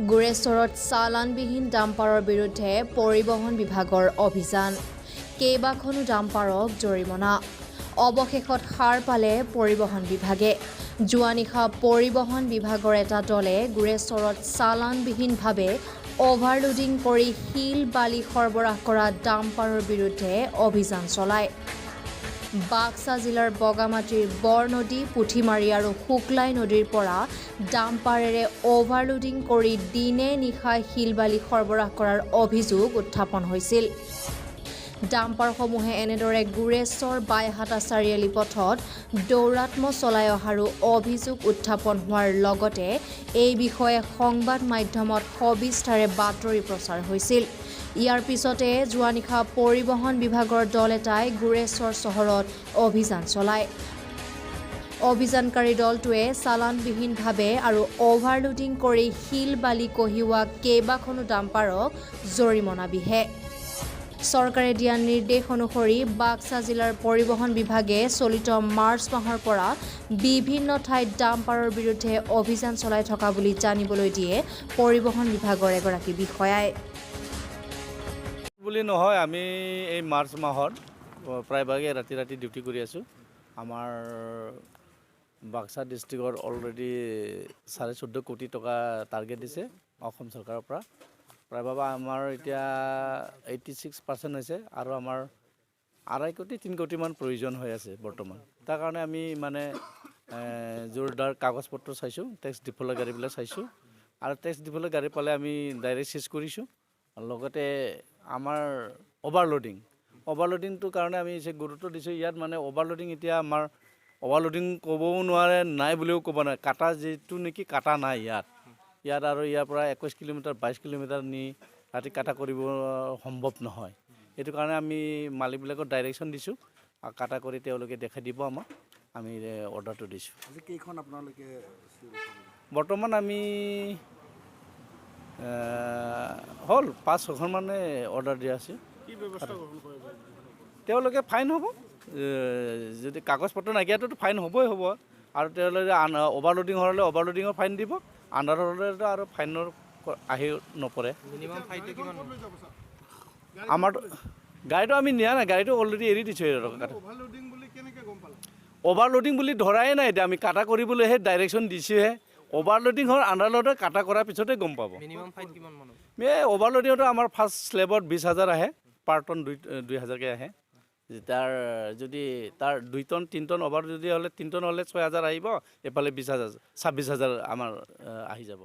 গোৰেশ্বৰত চালানবিহীন ডাম্পাৰৰ বিৰুদ্ধে পৰিবহণ বিভাগৰ অভিযান। কেইবাখনো ডাম্পাৰক জৰিমনা। অৱশেষত সাৰ পালে পৰিবহণ বিভাগে। যোৱা নিশা পৰিবহণ বিভাগৰ এটা দলে গোৰেশ্বৰত চালানবিহীনভাৱে অভাৰলোডিং কৰি শিল বালি সৰবৰাহ কৰা ডাম্পাৰৰ বিৰুদ্ধে অভিযান চলায়। বাক্সা জিলাৰ বগামাটিৰ বৰনদী, পুঠিমাৰী আৰু শুক্লাই নদীৰ পৰা ডাম্পাৰেৰে অভাৰলোডিং কৰি দিনে নিশাই শিল বালি সৰবৰাহ কৰাৰ অভিযোগ উত্থাপন হৈছিল। ডাম্পাৰসমূহে এনেদৰে গোৰেশ্বৰ বাইহাটা চাৰিআলি পথত দৌৰাত্ম চলাই অহাৰো অভিযোগ উত্থাপন হোৱাৰ লগতে এই বিষয়ে সংবাদ মাধ্যমত সবিস্তাৰে বাতৰি প্ৰচাৰ হৈছিল। ইয়াৰ পিছতে যোৱা নিশা পৰিবহণ বিভাগৰ দল এটাই গোৰেশ্বৰ চহৰত অভিযান চলায়। অভিযানকাৰী দলটোৱে চালানবিহীনভাৱে আৰু অভাৰলোডিং কৰি শিল বালি কঢ়িওৱা কেইবাখনো ডাম্পাৰক জৰিমনা বিহে। চৰকাৰে দিয়া নিৰ্দেশ অনুসৰি বাক্সা জিলাৰ পৰিবহণ বিভাগে চলিত মাৰ্চ মাহৰ পৰা বিভিন্ন ঠাইত ডাম্পাৰৰ বিৰুদ্ধে অভিযান চলাই থকা বুলি জানিবলৈ দিয়ে পৰিবহণ বিভাগৰ এগৰাকী বিষয়াই। বুলি নহয়, আমি এই মাৰ্চ মাহত প্ৰায়ভাগে ৰাতি ৰাতি ডিউটি কৰি আছোঁ। আমাৰ বাক্সা ডিষ্ট্ৰিক্টত অলৰেডি 14.5 কোটি টকা টাৰ্গেট দিছে অসম চৰকাৰৰ পৰা। প্ৰায়ভাগ আমাৰ এতিয়া 86% হৈছে আৰু আমাৰ 2.5 কোটি, 3 কোটিমান প্ৰয়োজন হৈ আছে বৰ্তমান। তাৰ কাৰণে আমি মানে জোৰদাৰ কাগজ পত্ৰ চাইছোঁ, টেক্স ডিফলৰ গাড়ীবিলাক চাইছোঁ আৰু টেক্স ডিফলৰ গাড়ী পালে আমি ডাইৰেক্ট চিজ কৰিছোঁ। লগতে আমাৰ অভাৰলোডিংটোৰ কাৰণে আমি গুৰুত্ব দিছোঁ ইয়াত। মানে অভাৰলোডিং, এতিয়া আমাৰ অভাৰলোডিং ক'বও নোৱাৰে, নাই বুলিও ক'ব নোৱাৰে। কাটা যিটো নেকি কাটা নাই ইয়াত ইয়াত আৰু ইয়াৰ পৰা 21 কিলোমিটাৰ, 22 কিলোমিটাৰ নি ৰাতি কাটা কৰিব সম্ভৱ নহয়। সেইটো কাৰণে আমি মালিকবিলাকক ডাইৰেকশ্যন দিছোঁ আৰু কাটা কৰি তেওঁলোকে দেখাই দিব আমাক। আমি অৰ্ডাৰটো দিছোঁ। আজি কেইখন আপোনালোকে চিল কৰিলে? বৰ্তমান আমি হ'ল পাঁচ ছখনমানে অৰ্ডাৰ দিয়া আছে। কি ব্যৱস্থা গ্ৰহণ কৰিব? তেওঁলোকে ফাইন হ'ব। যদি কাগজ পত্ৰ নাইকিয়াটোতো ফাইন হ'বই হ'ব আৰু তেওঁলোকে অভাৰলোডিং হ'লে অভাৰলোডিঙৰ ফাইন দিব, আণ্ডাৰ হ'লেতো আৰু ফাইনৰ আহি নপৰে। মিনিমাম ফাইনটো কিমান? আমাৰ গাড়ীটো আমি নিয়া নাই, গাড়ীটো অলৰেডি এৰি দিছোঁ। অভাৰলোডিং বুলি কেনেকৈ গম পালে? অভাৰলোডিং বুলি ধৰাই নাই। এতিয়া আমি কাটা কৰিবলৈহে ডাইৰেকশ্যন দিছোঁহে। অভাৰলোডিং হ'ল, আণ্ডাৰলোডৰ কাটা কৰাৰ পিছতে গম পাব। মিনিমাম ফাইন কিমান মান হ'ব? এই অভাৰলোডিঙতো আমাৰ ফাৰ্ষ্ট শ্লেবত 20,000 আহে, পাৰ টন দুই দুই হাজাৰকৈ আহে। তাৰ যদি তাৰ 2 টন, 3 টন অভাৰ যদি হ'লে, 3 টন হ'লে 6,000 আহিব, এইফালে 20,000, 26,000 আমাৰ আহি যাব।